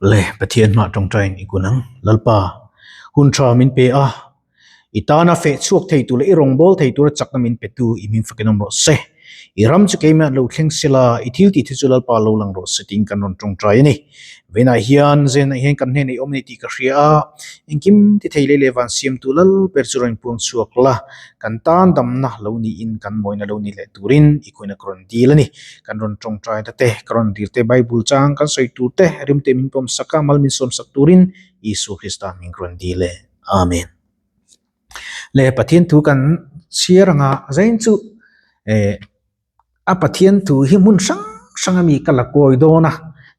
Le Pathian hmah tawngtaiin i kun ang. Lalpa, hun tha min pe a, i tana feh chhuak thei tur leh i rawngbâwl thei tura chakna min petu i hming fakin awm rawh se. I ram chu keimah lo thleng sela, i thil tih te chu Lalpa lo lang rawh se tiin kan rawn tawngtai a ni. Vawiinah hian zenah hian kan hnenah i awm a ni tih ka hria a, engkim ti thei leh leh van siamtu lal ber chu rawn inpuang chhuak la, kan tan damna lo niin kan mawina lo ni leh turin i khuaina ka rawn dil a ni. Kan rawn tawngtai ta te, ka rawn dir te, Bible chang kan sawi tur te, rimte min pawm sak a, mal min sawm sak turin Isua Krista hming ka rawn dil e. Amen. Le Pathian thu kan chhiar anga zain chu eh a Pathian thu hi hmun hrang hrang ami ka la kawi dawn a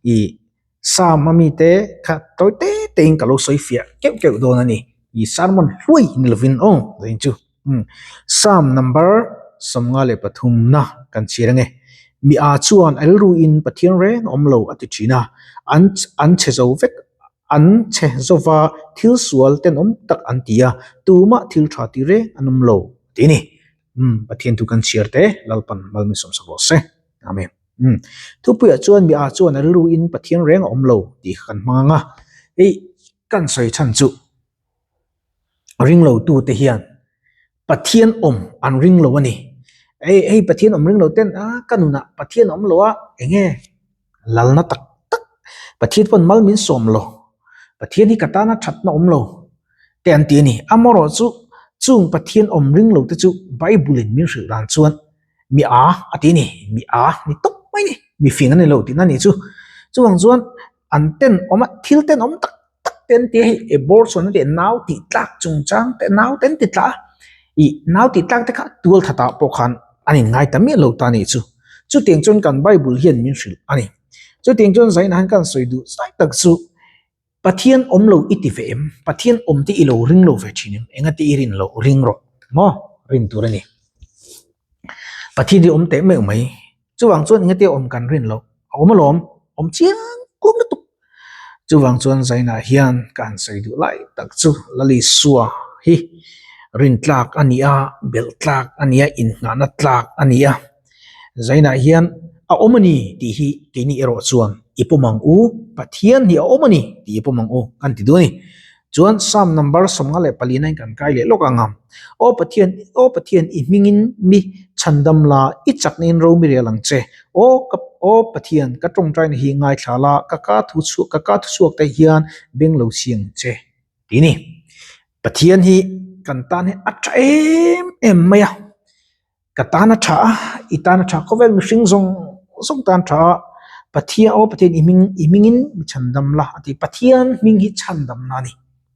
ih Psalm ami te kha tawi te te in ka lo sawi fiah keuh keuh dawn a ni ih sermon hluai ni lovin aw zain chu umm Psalm number 53 na kan chhiar ange mi a chuan a rilru in Pathian reng a awm lo a ti thin a an an chhe zo vek An chhe zova thil sual tenawm tak an ti a, tumah thil tha ti reng an awm lo tih a ni. Umm, Pathian thu kan chhiar te, Lalpan mal min sawmsak rawh se. Amen. Umm, thupuiah chuan mi ah chuan a rilruin Pathian reng a awm lo tih kha kan hmang ang a, hei kan sawi chhan chu ringlo tute hian Pathian awm an ring lo a ni. Hei hei Pathian awm ring lo ten a ka nunah Pathian awm lo a eng nge lalna tak tak Pathian pawn mal min sawm lo Pathian hi ka tana thatna awm lo te an ti a ni. Amaherawh chu chung Pathian awm ring lo te chu Bible in min hrilh dan chuan mi a a ti a ni mi a ni tawp mai a ni mi fing a ni lo tihna a nih chu. Chuvang chuan an ten awm a thil ten awm tak tak te an ti a hei abortion a tih nau tih tlak chung chang te nau te an ti tla a ih nau tih tlak te kha tual that ah pawh khan an in ngai ta miah lo ta a nih chu chutiang chuan kan bible hian min hrilh a ni chutiang chuan zainah hian ka han sawi duh zai tak chu Pathian awm lo i ti ve em Pathian awm te i lo ring lo ve thin em engati i rin loh ring rawh maw rin tur a ni Pathian hi awm teh meuh mai. Chuvang chuan engati awm kan rin loh a awm alawm, awm chiang kuang lutuk. Chuvang chuan Zainah hian ka han sawi duh lai tak chu Lalisua hi rin tlak a ni a, belh tlak a ni a, innghahna tlak a ni a. Zainah hian a awm a ni tih hi keini erawh chuan i pawm ang u, Pathian hi a awm a ni tih i pawm ang u kan ti duh a ni. Chuan Psalm number 54 na in kan kai leh lawk ang a, Aw Pathian, aw Pathian i hmingin mi chhandam la, i chakna in ro mi rel ang che. Aw ka, aw Pathian, ka tawngtaina hi ngaithla la, ka ka thu chhuak, ka ka thu chhuak te hian beng lo si ang che. Ti ni. Pathian hi kan tan hi a tha em em mai a. Ka tan a tha a, i tan a tha khawvel mihring zawng zawng tan tha a, Pathian aw Pathian i hming i hmingin mi chhandam la a ti. Pathian hming hi chhandamna a ni.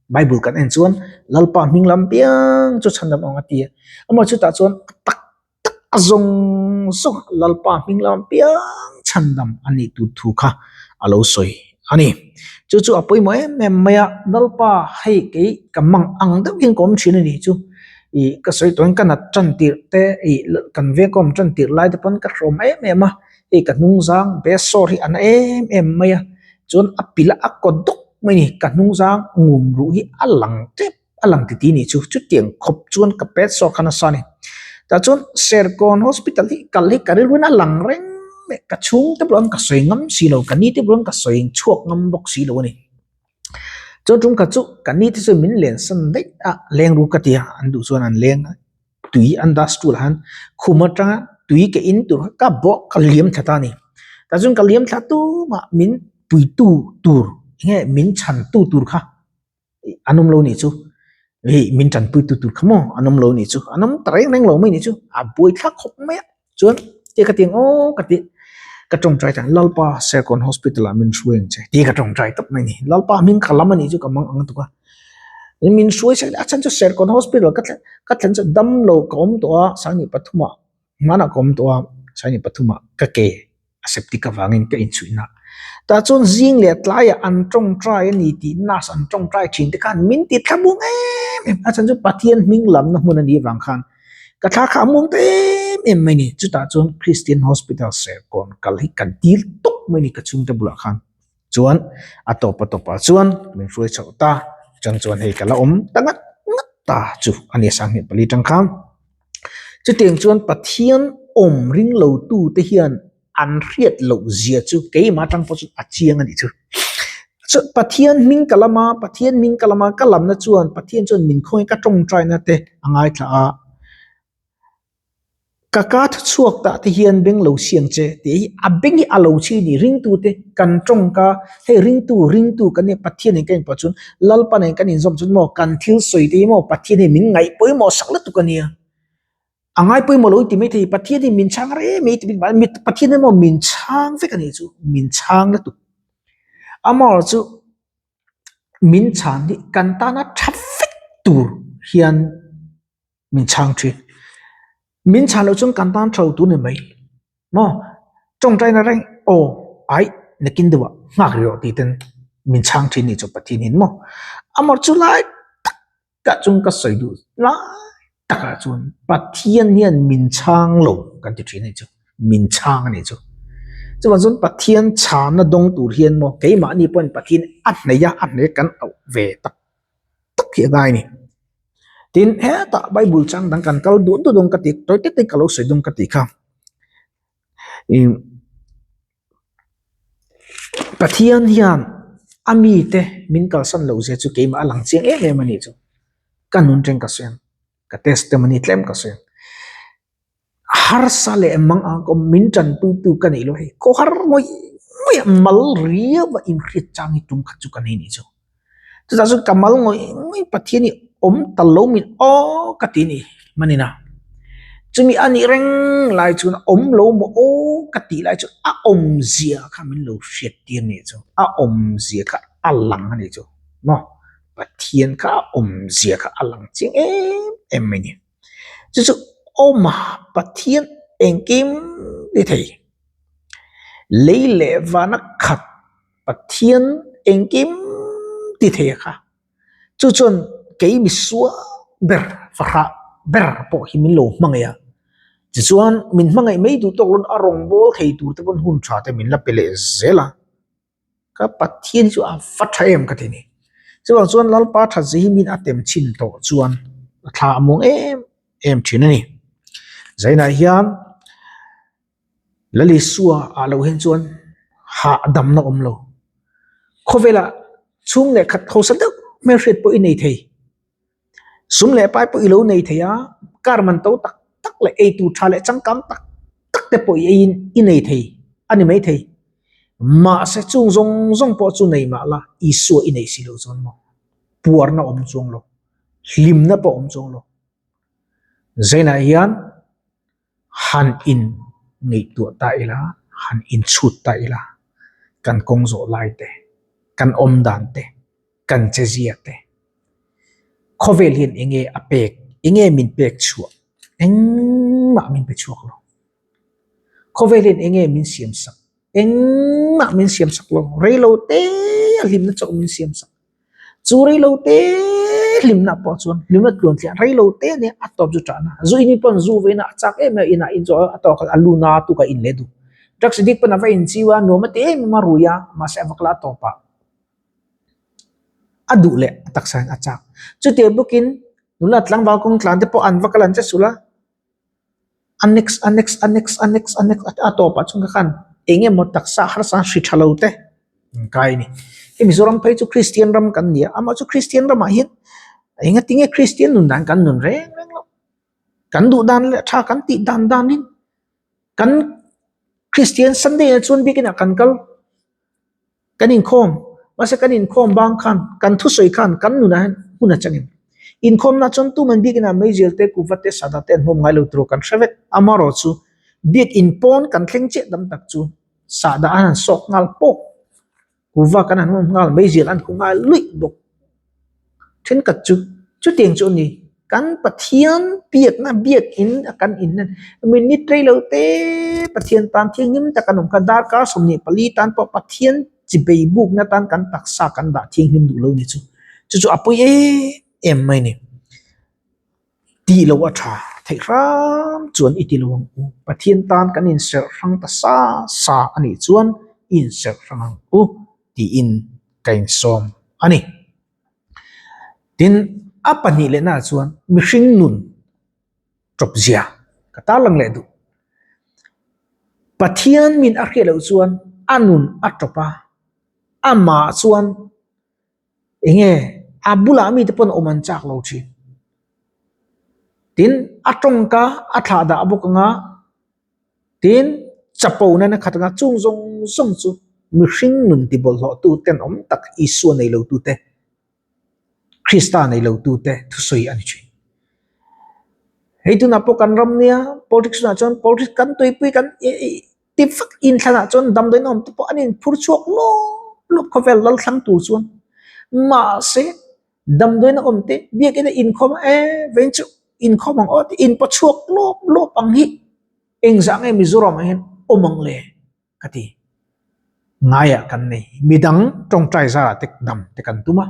Bible kan en chuan Lalpa hming lam piang chu chhandam ang a ti a. Amaw chutah chuan a tak tak a zawng zawng Lalpa hming lam piang chhandam a nih tur thu kha a lo sawi a ni. Chu chu a pawimawh em em mai a, Lalpa hei kei ka mang ang deuh hian ka awm thin a nih chu. Ih ka sawi tawhin ka nat tan tirh te ih kan veng ka awm tan tirh lai te pawn ka hrawm em em a, hei ka hnung zang best sawr hi a na em em mai a, chuan a pilh a a kaw dawk mai a ni, ka hnung zang ngum ruh hi a lang tep a lang titi a nih chu, chutiang khawp chuan ka pet sawr kha nasa a ni. Tah chuan Serkawn hospital hi kal hi ka rilruin a lang reng mai, ka chhung te pawh ka sawi ngam si lo, ka ni te pawh ka sawi chhuak ngam bawk si lo a ni. Chuan tum khat chu ka ni te chuan min len san daih a leng ru ka ti a an duh chuan an leng a tui an dah stool ah khan khum atanga tui ka in tur kha ka bawh ka liam thla ta a ni tah chuan ka liam thla tumah min puitu tur enge min chhan tu tur kha an awm lo nih chu hei min tanpui tu tur kha maw an awm lo nih chu an awm ta reng reng lo mai nih chu a buai thlak khawp mai a. Chuan ti ka ti ang aw ka ti ka tawngtai tan Lalpa Serkawn Hospital ah min hruai ang che ti ka tawngtai tawp mai ni Lalpa hming ka lam a nih chu ka mang ang tuk a min hruai sak a chhan chu Serkawn Hospital ka thlen ka thlen chu dam lo ka awm tawh a Sangni pathumah hmanah ka awm tawh a Sangni pathumah ka ke a septic avangin ka inchhuihna tah chuan zing leh tlaiah an tawngtai a ni tih nurse an tawngtai thin te khan min ti thlamuang em em a chhan chu Pathian hming lamna hmun a nih avang khan ka thla kha a muang ta em em mai a ni chutah chuan Christian Hospital Serkawn kal hi ka dil tawp mai a ni ka chhungte bulah khan chuan a tawp a tawpah chuan min hruai chhoh ta chang chuan hei ka la awm ta ngat ngat ta chu a ni 24 tang khan. Chutiang chuan Pathian awm ring lo tu te hian an hriat loh zia chu keimah atang pawh chuan a chiang a nih chu. Chu Pathian hming ka lam a, Pathian hming ka lam a, ka lamna chuan Pathian chuan min khawngaih ka tawngtaina te a ngaithla a. Ka ka thu chhuak tah te hian beng lo siam che tih hi a beng hi a lo chhi ni ringtu te kan tawngka hei ringtu ringtu kan nih Pathian in kan inpawh chuan Lalpa nen kan inzawm chuan maw kan thil sawi te hi maw Pathian hi min ngaih pawimawh sak lutuk a nia. A ngai pawimawh lo i ti maithei Pathian hi min chhang rem mai ti bik Pathian hi maw min chhang vek a nih chu min chhang lutuk. Amaherawhchu min chhan hi kan tana tha vek tur hian min chhang thin. Min chhan loh chuan kan tan tha lo tur a ni mai maw tawngtaina reng aw aih nakin deuh ah nghak rih rawh tih ten min chhang thin a nih chu Pathian hian maw amaherawhchu lai tak Tah chuan ka sawi duh lai takah chuan Pathian hian min chhang lo kan ti thin a ni chu, min chhang a ni chu. Chuvang chuan Pathian chhana dawng tur hian maw keimahni pawhin Pathian a hnaih a, a hnaih kan auh ve tak tak hi a ngai a ni. Tin, hetah Bible chang dang kan kal duh duh dawn ka ti, tawi tete ka lo sawi dawn ka tih kha. Pathian hian a mite min kalsan loh zia chu keimah a lang chiang em em a nih chu. Ka nun teng ka sawi ang, ka testimony tlem ka sawi ang. Harsa leh mang ang ka awm, min tanpuitu ka neih loh hei khaw har ngawih ngawih a mal riau a inhriat chang hi tum khat chu ka nei nih chu. Chutah chuan ka mal ngawih ngawih Pathian hi awm ta lo min aw ka ti a ni manin a. Chumi a nih reng lai chuan awm lo maw aw ka tih lai chuan a awmzia kha min lo hriat tir nih chu a awmzia kha a lang a nih chu maw Pathian kha a awmzia kha a lang chiang em em mai a ni. Chu chu awma Pathian engkim ti thei lei leh vana khat Pathian engkim ti thei a kha. Chu chuan kei misual ber fahrah ber pawh hi min lo hmangaih a. Tichuan min hmangaih mai duh tawk loin a rawngbâwl thei tur te pawn hun tha te min la pe leh zel a. Ka Pathian hi chu a va tha em ka ti a ni. Chuvang chuan Lalpa that zia hi min a tem chhin tawh chuan a thla a muang em em thin a ni. Zainah hian. Lalisua ah loh hian chuan hahdamna awm lo. Khawvelah chhung leh khat hausa deuh hmelhriat pawh i nei thei. Sum leh pai pawh i lo nei thei a, car man to tak tak leh eitur tha leh changkang tak tak te pawh i eiin i nei thei a ni maithei. Mahse chung zawng zawng pawh chu nei mah la Isua i nei si loh chuan maw puarna awm chuang lo, hlimna pawh awm chuang lo. Zainah hian. Han in ngaihtuah ta ila, han in chhut ta ila, kan kawng zawh lai te, kan awm dan te, kan che zia te, khawvel hian eng nge a pek, eng nge min pek chhuah, engmah min pe chhuak lo. Khawvel hian eng nge min siam sak, engmah min siam sak lo, reilo te a hlimna chauh min siam sak. Chu reilo te hlimna pawh chuan hlimna tluan tliah reilo te ania a tawp chu ṭahna. Zu in pawn zu veina a chak em em a inah in zawh a tawk a lu na tuk a in leh duh. Drugs addict pawn a va inchiu a nuam a ti em em a rui a mahse a va kal a tawp ah a duh leh a taksa in a chak. Chutiang bawkin nula tlangval kawng tlan te pawh an va kal an che sulh a. A next a next a next a next a next a tawpah chuan ka khan eng emaw taksa harsa hri tha lo te an kai a ni. Hei Mizoram phei chu Kristian ram kan ni a, amah chu Kristian ramah hian engatinge Kristian nun dan kan nun reng reng loh. Kan duh dan leh tha kan tih dan danin kan Kristian Sunday ah chuan biakinah kan kal. Kan inkhawm, mahse kan inkhawm bang khan, kan thusawi khan kan nunah hian hun a changin. Inkhawmna chuan tuman biakinah meizial te, kuva te, sada te an hmawm ngai lo tur kan hre vek. Amaherawh chu biakin pawn kan thleng chiah dam tak chu sahdah an han sawk nghal pawk, kuva kan han hmawm nghal, meizial an hu nghal luih bawk. Thenkhat chu chutiang chu a ni. Kan Pathian biakna biakin a kan in a minute rei lo te Pathian tan thianghlim tak an awm kha darkar 24 tan pawh Pathian chi bei bukna tan kan taksa kan dah thianghlim duh lo ni chu. Chu chu a pawi em em mai a ni. Tih loh a tha theih hram chuan i ti lo ang u. Pathian tan kan inserh hrang ta sa sa a nih chuan i inserh hrang ang u tiin ka insawm a ni. Tin, a pahnih lehnaah chuan mihring nun tawp zia ka tarlang leh duh. Pathian min a hriat loh chuan a nun a tawp a. Amah chuan enge a bulah mite pawn awm an chak lo thin. Tin, a tawngka a thlah dah bawk anga tin chapo nana khat anga chung zawng zawng chu mihring nun ti bawlhhlawh tu tenawm tak Isua nei lo tute Krista nei lo tute thusawi a ni thin. Hei tunah pawh kan ram nia politics hunah chuan politics kan tuipui kan Ti vak inthlanah chuan damdawiin awm te pawh an inphur chhuak lawp lawp khawvel lal thlang tur chuan. Mahse, damdawiin a awm te biakina inkhawm a e veng chu inkhawm ang aw tih inpaw chhuak lawp lawp ang hi engzah nge Mizoram ah hian awm ang le ka ti. Ngaiah kan nei. Midang tawngtai zarah te dam te kan tum a.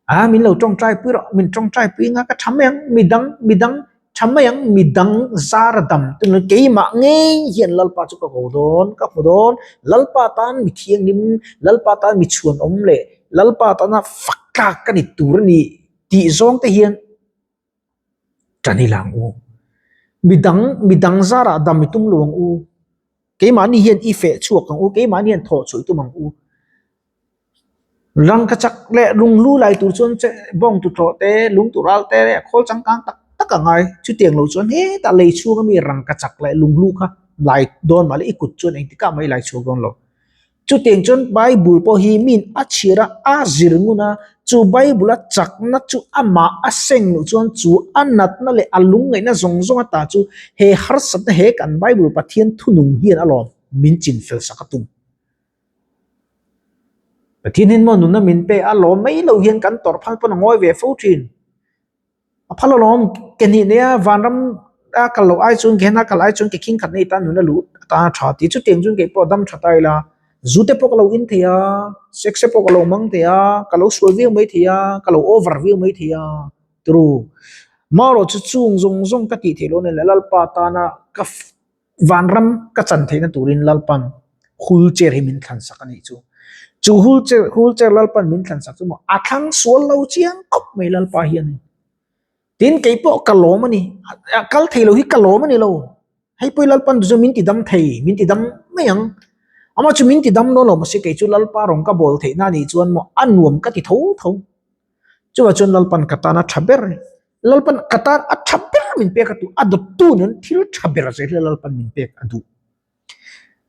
A min lo tawngtai pui rawh, min tawngtai pui nga ka tha mai ang, midang midang tha mai ang, midang zar a dam tun lo keimah ngei hian Lalpa chu ka ko dawn, ka hmu dawn, Lalpa tan mi thianghlim, Lalpa tan mi chhuanawm leh Lalpa tana fak tlak ka ni tur a ni tih zawng te hian Ṭan i la ang u. Midang, midang zarah dam i tum lo ang u. Keimahni hian i feh chhuak ang u, keimahni hian thawh chhuah i tum ang u. Rangka chak leh lunghlu lai tur chuan che bawng tuthlawh te, lung tur al te leh a khawl changkang tak tak a ngai. Chutiang lo chuan hetah lei chhunga mi rangka chak leh lunghlu kha lai dawn mah le i kut chuan engtikah mah i lai chhuak dawn lo. Chutiang chuan Bible pawh hi min a chhir a, a zir ngun a, chu Bible a chakna chu amah a seng loh chuan chu a natna leh a lungngaihna zawng zawng ata chu he harsatna he kan Bible Pathian thunung hian alawm min chinfel sak a tum. Pathian hian maw nunna min pe a lawm mai lo hian kan tawrh phal pawn a ngawi ve fo thin. A phal alawm, ke hnih neia vanram a kal loh ai chuan Gehenna kal ai chuan ke khing khat nei tan nuna luh atan a tha tih chutiang chuan kei pawh dam tha ta ila, zu te pawh ka lo in thei a, sex te pawh ka lo mang thei a, ka lo sual viau mai thei a, ka lo over viau mai thei a, turu. Marawh chu chung zawng zawng ka tih theih loh nen leh Lalpa tana ka Vanram ka chan theihna turin Lalpan wheelchair hi min thlan sak a nih chu. Chu wheelchair wheelchair Lalpan min thlan sak chu maw a thlang sual lo chiang khawp mai Lalpa hian. Tin kei pawh ka lawm a ni, a kal thei lo hi ka lawm a ni lo. Hei pawh hi Lalpan chu min ti dam thei, min ti dam mai ang. Amah chu min ti dam dawn lo mahse kei chu Lalpa rawn ka bawl theihna a nih chuan maw a nuam ka ti tho tho. Chuvah chuan Lalpan ka tana tha ber a ni. Lalpan ka tan a tha ber min pek a duh, a dawttu nen thil tha ber zel hi Lalpan min pek a duh.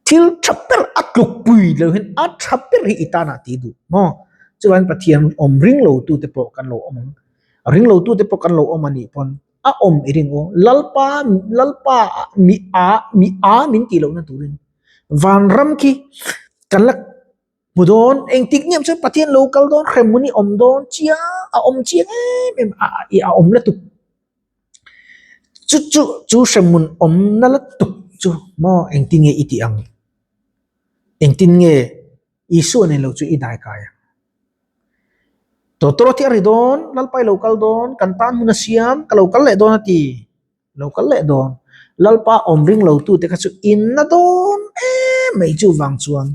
Thil tha ber a tlukpui lo hian a tha ber hi i tanah tih duh maw? Chuan Pathian awm ring lo tute pawh kan lo awm ang, ring lo tute pawh kan lo awm a nih pawn a awm i ring aw, Lalpa Lalpa mi a mi a min tih lohna turin vanram khi kan la Hmu dawn, engtik nge chuan Pathian lo kal dawn, hremhmun i awm dawn chiang, a awm chiang em em a i a awm lutuk. Chu chu chu hremhmun awmna lutuk chu maw engtin nge i tih ang? Engtin nge Isua nen lo chu i dai kai ang? Tawtawrawt hi a ri dawn, Lalpa i lo kal dawn, kan tan hmun a siam, ka lo kal leh dawn a ti. Lo kal leh dawn. Lalpa awm ring lo tute kha chu in na dawn em mai chuvang chuan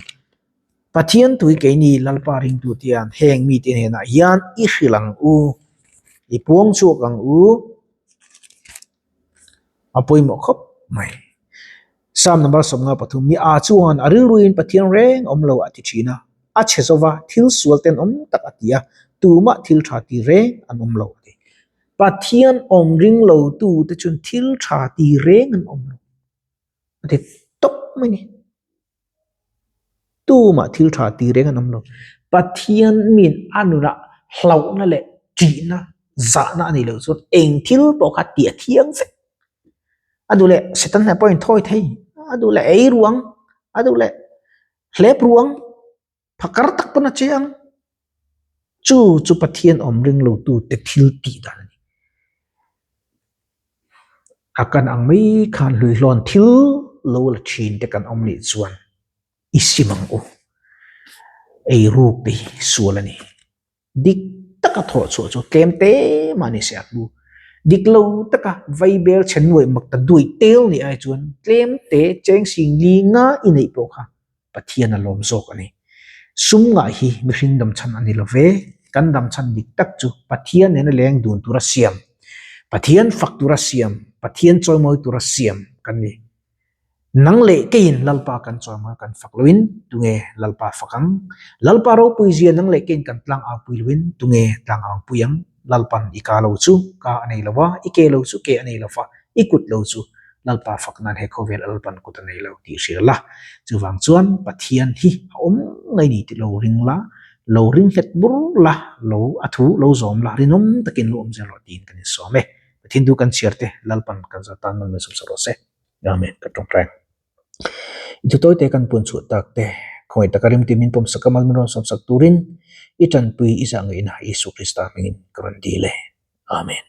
Pathian tui keini Lalpa ringtu te hian heng mite hnenah hian i hrilh ang u, i puang chhuak ang u a pawimawh khawp mai. Psalm number 53 Mi a chuan a rilruin Pathian reng awm lo a ti thin a, a chhe zova thil sual tenawm tak a ti a, tumah thil tha ti reng an awm lo a ti. Pathian awm ring lo tu te chuan thil tha ti reng an awm lo. A ti tawp mai ni. Tumah thil tha ti reng an awm lo. Pathian min a nunah hlauhna leh ṭihna, zahna a nih loh chuan eng thil pawh kha tih a thiang vek. A duh leh Satan hneh pawh a inthawi thei, a duh leh ei ruang, a duh leh hlep ruang. Phakar tak pawn a che ang. Chu chu Pathian awm ring lo tu te thil tih dan a ni. A kan ang mai khan hluihlawn thil lo la thin te kan awm nih chuan i sim ang u. Eiruk te hi sual a ni. Dik taka thawh chhuah chu tlem te mah ni se a hlu. Dik lo taka vaibel chhe nuaih mak ta duai tel nih ai chuan tlem te cheng sing li nga i neih pawh kha Pathian a lawm zawk a ni. Sum ngah hi mihring damchhan a ni lo ve. Kan damchhan dik tak chu Pathian nena leng dun tura siam, Pathian fak tura siam, Pathian chawimawi tura siam kan ni. Nang leh keiin Lalpa kan chawimawi kan fak loin tunge Lalpa fak ang? Lalpa ropui zia nang leh keiin kan tlang au pui loin tunge tlang au pui ang? Lalpan i ka lo chu ka a nei lo va, i ke lo chu ke a nei lo va, i kut lo chu Lalpa fak nan he khawvel a Lalpan kut a nei lo tih hria la. Chuvang chuan Pathian hi a awm ngei ni tih lo ring la, lo ring nghet bur la, lo a thu lo zawm la, rinawm takin lo awm zel rawh tiin kan insawm e. Pathian thu kan chhiar te Lalpan kan za tan mal min sawm sak rawh se. Amen. Ka tawngtai. I thu tawite kan puan chhuah tak te, khawngaih taka rimti min pawm sak a mal min rawn sawm sak turin i tanpui i zah ngaihna Isu Krista hmingin ka rawn dil e. Amen.